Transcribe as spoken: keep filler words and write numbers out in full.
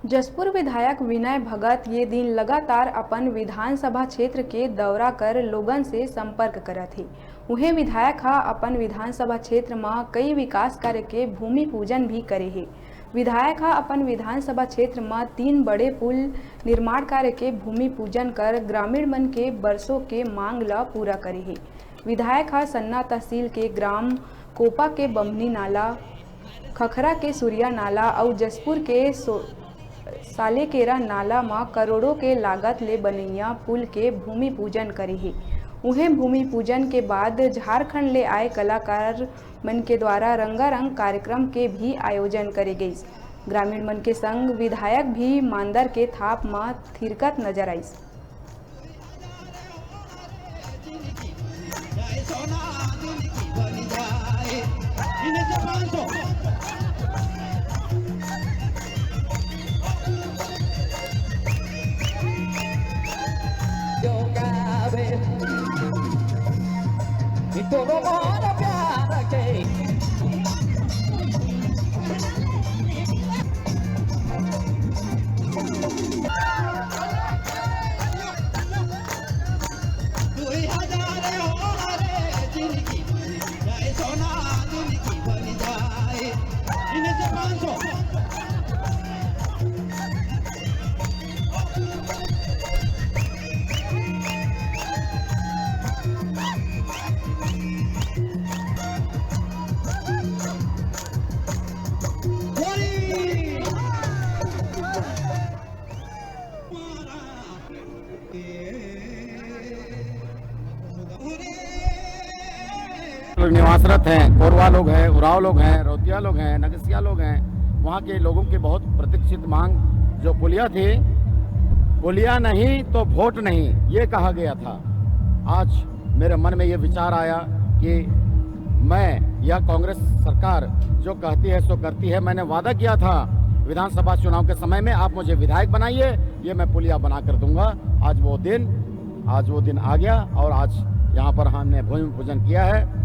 जशपुर विधायक विनय भगत ये दिन लगातार अपन विधानसभा क्षेत्र के दौरा कर लोगन से संपर्क करत हे। उहें, विधायक ह अपन विधानसभा क्षेत्र म कई विकास कार्य के भूमि पूजन भी करे हे। विधायक ह अपन विधानसभा क्षेत्र म तीन बड़े पुल निर्माण कार्य के भूमि पूजन कर ग्रामीण मन के बरसों के मांग ल पूरा करे हे। विधायक ह सन्ना तहसील के ग्राम कोपा के बम्हनी नाला, खखरा के सूर्या नाला अउ जशपुर के सो-, सालेकेरा नाला म करोड़ों के लागत ले बनइया पुल के भूमि पूजन करे हे। उहें, भूमि पूजन के बाद झारखंड ले आए कलाकार मन के द्वारा रंगारंग कार्यक्रम के भी आयोजन करे गइस। ग्रामीण मन के संग विधायक भी मांदर के थाप म थिरकत नजर आइस। निवासरत हैं, कोरवा लोग हैं, उरांव लोग हैं, रौतिया लोग हैं, नगसिया लोग हैं, वहाँ के लोगों की बहुत प्रतीक्षित मांग जो पुलिया थी, पुलिया नहीं तो वोट नहीं, ये कहा गया था। आज मेरे मन में ये विचार आया कि मैं, यह कांग्रेस सरकार जो कहती है सो करती है। मैंने वादा किया था विधानसभा चुनाव के समय में, आप मुझे विधायक बनाइए, ये मैं पुलिया बना कर दूंगा। आज वो दिन, आज वो दिन आ गया और आज यहाँ पर हमने भूमि पूजन किया है।